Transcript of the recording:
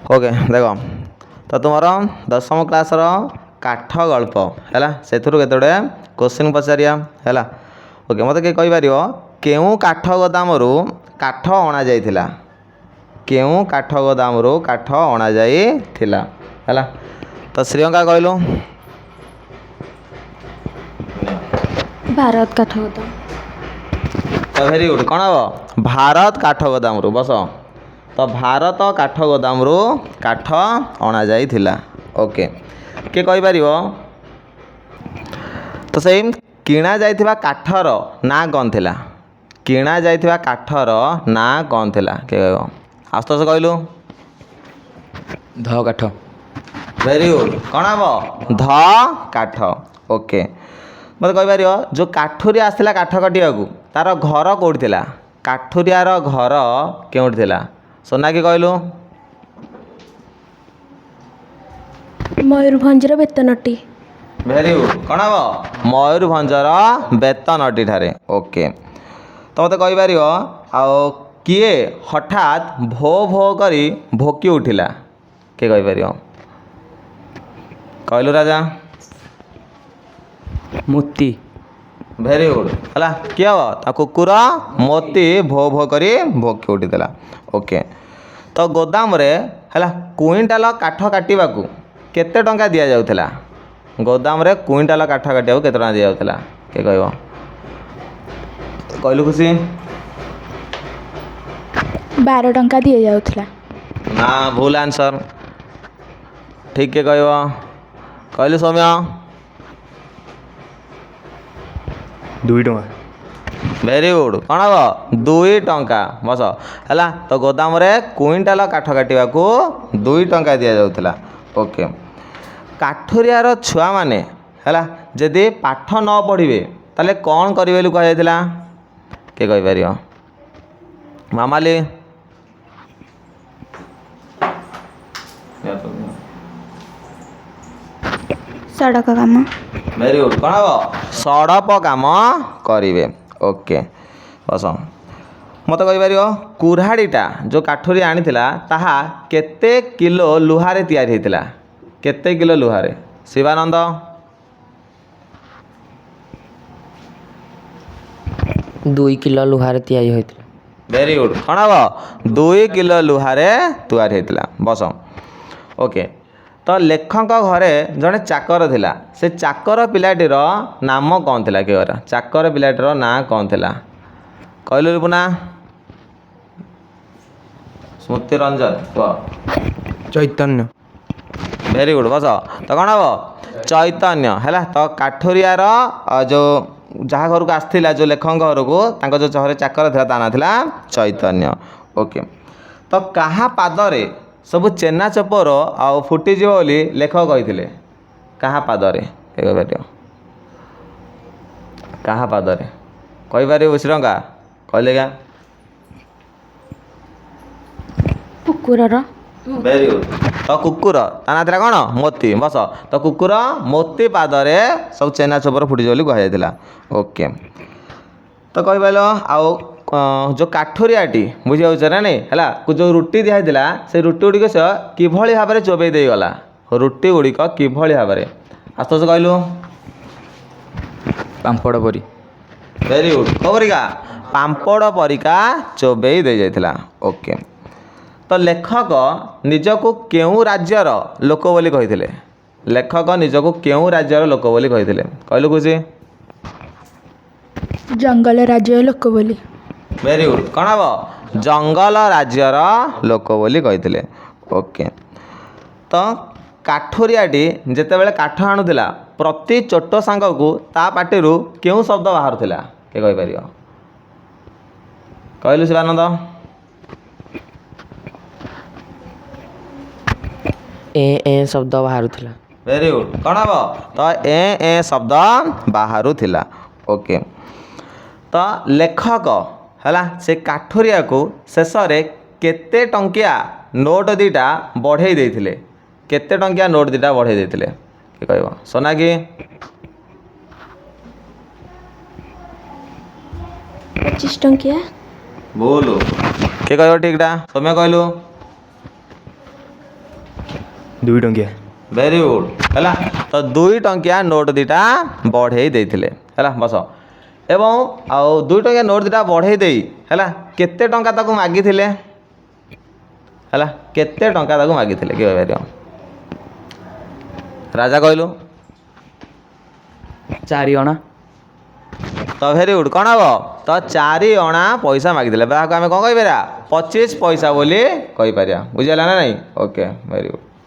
Okay, ଦେଖ ତ ତୁମର ଦଶମ କ୍ଲାସ୍ର କାଠ ଗଳ୍ପ ହେଲା, ସେଥିରୁ କେତେ ଗୁଡ଼ିଏ କୋଶ୍ଚିନ୍ ପଚାରିବା ହେଲା। ଓକେ, ମୋତେ କିଏ କହିପାରିବ କେଉଁ କାଠ ଗୋଦାମରୁ କାଠ ଅଣାଯାଇଥିଲା? କେଉଁ କାଠ ଗୋଦାମରୁ କାଠ ଅଣାଯାଇଥିଲା? ହେଲା ତ ଶ୍ରୀୟଙ୍କା କହିଲୁ। ଭାରତ କାଠ ଗୋଦାମ। ତ ଭେରି ଗୁଡ୍, କ'ଣ ହେବ? ଭାରତ କାଠ ଗୋଦାମରୁ। ବସ। ତ ଭାରତ କାଠ ଗୋଦାମରୁ କାଠ ଅଣାଯାଇଥିଲା। ଓକେ, କିଏ କହିପାରିବ ତ ସେଇ କିଣା ଯାଇଥିବା କାଠର ନାଁ କ'ଣ ଥିଲା? କିଣା ଯାଇଥିବା କାଠର ନାଁ କ'ଣ ଥିଲା କିଏ କହିବ? ଆଶୁତୋଷ କହିଲୁ। ଧ କାଠ। ଭେରି ଗୁଡ୍, କ'ଣ ହେବ? ଧ କାଠ। ଓକେ, ମୋତେ କହିପାରିବ ଯେଉଁ କାଠୁରିଆ ଆସିଥିଲା କାଠ କାଟିବାକୁ, ତାର ଘର କେଉଁଠି ଥିଲା? କାଠୁରିଆର ଘର କେଉଁଠି ଥିଲା? ସୋନାକି କହିଲୁ। ମୟୂରଭଞ୍ଜର ବେତନଟି। ଭେରି ଗୁଡ୍, କ'ଣ ହେବ? ମୟୂରଭଞ୍ଜର ବେତନଟି ଠାରେ। ଓକେ, ତ ମୋତେ କହିପାରିବ ଆଉ କିଏ ହଠାତ୍ ଭୋ ଭୋ କରି ଭୋକି ଉଠିଲା? କିଏ କହିପାରିବ? କହିଲୁ ରାଜା। ମୋତି। ଭେରି ଗୁଡ୍, ହେଲା କିଏ ହେବ? ତା କୁକୁର ମୋତି ଭୋ ଭୋ କରି ଭୋକି ଉଠିଥିଲା। ଓକେ, ତ ଗୋଦାମରେ ହେଲା କୁଇଣ୍ଟାଲ କାଠ କାଟିବାକୁ କେତେ ଟଙ୍କା ଦିଆଯାଉଥିଲା? ଗୋଦାମରେ କୁଇଣ୍ଟାଲ କାଠ କାଟିବାକୁ କେତେ ଟଙ୍କା ଦିଆଯାଉଥିଲା? କିଏ କହିବ? କହିଲୁ ଖୁସି। 12 ଟଙ୍କା ଦିଆଯାଉଥିଲା। ନା, ଭୁଲ ଆନ୍ସର। ଠିକ୍ କିଏ କହିବ? କହିଲୁ ସୌମ୍ୟ। 2 ଟଙ୍କା। ଭେରି ଗୁଡ୍, କ'ଣ ହେବ? 2 ଟଙ୍କା। ବସ। ହେଲା ତ ଗୋଦାମରେ କୁଇଣ୍ଟାଲ କାଠ କାଟିବାକୁ 2 ଟଙ୍କା ଦିଆଯାଉଥିଲା। ଓକେ, କାଠୁରିଆର ଛୁଆମାନେ ହେଲା ଯଦି ପାଠ ନ ପଢ଼ିବେ ତାହେଲେ କ'ଣ କରିବେ ବୋଲି କୁହାଯାଇଥିଲା? କିଏ କହିପାରିବ? ମାମାଲି। ସଡ଼କ କାମ। ଭେରି ଗୁଡ୍, କ'ଣ ହେବ? ସଡ଼କ କାମ କରିବେ। ଓକେ, ବସ। ମୋତେ କହିପାରିବ କୁରାଢ଼ୀଟା ଯେଉଁ କାଠୁରି ଆଣିଥିଲା ତାହା କେତେ କିଲୋ ଲୁହାରେ ତିଆରି ହେଇଥିଲା? କେତେ କିଲୋ ଲୁହାରେ? ଶିବାନନ୍ଦ। 2 କିଲୋ ଲୁହାରେ ତିଆରି ହୋଇଥିଲା। ଭେରି ଗୁଡ୍, କ'ଣ ହେବ? 2 କିଲୋ ଲୁହାରେ ତିଆରି ହେଇଥିଲା। ବସ। ଓକେ, ତ ଲେଖଙ୍କ ଘରେ ଜଣେ ଚାକର ଥିଲା, ସେ ଚାକର ପିଲାଟିର ନାମ କ'ଣ ଥିଲା? କିଏ କହିଲା? ଚାକର ପିଲାଟିର ନାଁ କ'ଣ ଥିଲା? କହିଲୁ ରିପୁନା। ସ୍ମୃତି ରଞ୍ଜନ କୁହ। ଚୈତନ୍ୟ। ଭେରି ଗୁଡ୍, ବସ। ତ କ'ଣ ହେବ? ଚୈତନ୍ୟ। ହେଲା ତ କାଠୁରିଆର ଯେଉଁ ଯାହା ଘରକୁ ଆସିଥିଲା, ଯେଉଁ ଲେଖକଙ୍କ ଘରକୁ, ତାଙ୍କ ଯେଉଁ ଘରେ ଚାକର ଥିଲା ତା ନାଁ ଥିଲା ଚୈତନ୍ୟ। ଓକେ, ତ କାହା ପାଦରେ ସବୁ ଚେନା ଚୋପର ଆଉ ଫୁଟିଯିବ ବୋଲି ଲେଖକ କହିଥିଲେ? କାହା ପାଦରେ? କିଏ କହିପାରିବ? କାହା ପାଦରେ କହିପାରିବୁ? ଶ୍ରୀଲଙ୍କା କହିଲେ ଆଜ୍ଞା। କୁକୁରର। ଭେରି ଗୁଡ୍, ତ କୁକୁର ତା ନାଁ ଥିଲା କ'ଣ? ମୋତି। ବସ। ତ କୁକୁର ମୋତି ପାଦରେ ସବୁ ଚେନା ଚୋପର ଫୁଟିଯିବ ବୋଲି କୁହାଯାଇଥିଲା। ଓକେ, ତ କହିପାରିଲ ଆଉ ଯେଉଁ କାଠୁରିଆଟି ବୁଝିଯାଉଛ ନା ନାଇଁ? ହେଲା ଯେଉଁ ରୁଟି ଦିଆହେଇଥିଲା ସେ ରୁଟି ଗୁଡ଼ିକ ସେ କିଭଳି ଭାବରେ ଚୋବେଇ ଦେଇଗଲା? ରୁଟି ଗୁଡ଼ିକ କିଭଳି ଭାବରେ? ଆଶୁତୋଷ କହିଲୁ। ପାମ୍ପଡ଼ ପରି। ଭେରି ଗୁଡ୍, କେଉଁ ପରିକା? ପାମ୍ପଡ଼ ପରିକା ଚୋବେଇ ଦେଇଯାଇଥିଲା। ଓକେ, ତ ଲେଖକ ନିଜକୁ କେଉଁ ରାଜ୍ୟର ଲୋକ ବୋଲି କହିଥିଲେ? ଲେଖକ ନିଜକୁ କେଉଁ ରାଜ୍ୟର ଲୋକ ବୋଲି କହିଥିଲେ? କହିଲୁ ଖୁସି। ଜଙ୍ଗଲ ରାଜ୍ୟର ଲୋକ ବୋଲି। ଭେରି ଗୁଡ୍, କ'ଣ ହେବ? ଜଙ୍ଗଲ ରାଜ୍ୟର ଲୋକ ବୋଲି କହିଥିଲେ। ଓକେ, ତ କାଠୁରିଆଟି ଯେତେବେଳେ କାଠ ଆଣୁଥିଲା ପ୍ରତି ଚୋଟ ସାଙ୍ଗକୁ ତା ପାଟିରୁ କେଉଁ ଶବ୍ଦ ବାହାରୁଥିଲା? କିଏ କହିପାରିବ? କହିଲୁ ଶିବାନନ୍ଦ। ଏ ଏ ଶବ୍ଦ ବାହାରୁଥିଲା। ଭେରି ଗୁଡ୍, କ'ଣ ହେବ? ତ ଏ ଏ ଶବ୍ଦ ବାହାରୁଥିଲା। ଓକେ, ତ ଲେଖକ ହେଲା ସେ କାଠୁରିଆକୁ ଶେଷରେ କେତେ ଟଙ୍କିଆ ନୋଟ୍ ଦୁଇଟା ବଢ଼େଇ ଦେଇଥିଲେ? କେତେ ଟଙ୍କିଆ ନୋଟ୍ ଦୁଇଟା ବଢ଼େଇ ଦେଇଥିଲେ? କିଏ କହିବ? ସୋନାକି। 25 ଟଙ୍କିଆ। ଭୁଲ। କିଏ କହିବ ଠିକ୍ଟା? ସୌମ୍ୟ କହିଲୁ। 2 ଟଙ୍କିଆ। Very good. ହେଲା, ତ 2 ଟଙ୍କିଆ ନୋଟ୍ 2ଟା ବଢ଼େଇ ଦେଇଥିଲେ। ହେଲା, ବସ। ଏବଂ ଆଉ 2 ଟଙ୍କିଆ ନୋଟ୍ 2ଟା ବଢ଼େଇ ଦେଇ, ହେଲା, କେତେ ଟଙ୍କା ତାକୁ ମାଗିଥିଲେ? ହେଲା, କେତେ ଟଙ୍କା ତାକୁ ମାଗିଥିଲେ, କିଏ କହିପାରିବ? ରାଜା, କହିଲୁ। 4 ଅଣା। ତ ଭେରି ଗୁଡ୍। କ'ଣ ହେବ? ତ 4 ଅଣା ପଇସା ମାଗିଥିଲେ। ତାହାକୁ ଆମେ କ'ଣ କହିପାରିବା? 25 ପଇସା ବୋଲି କହିପାରିବା। ବୁଝିହେଲା ନା ନାଇଁ? Okay, very good.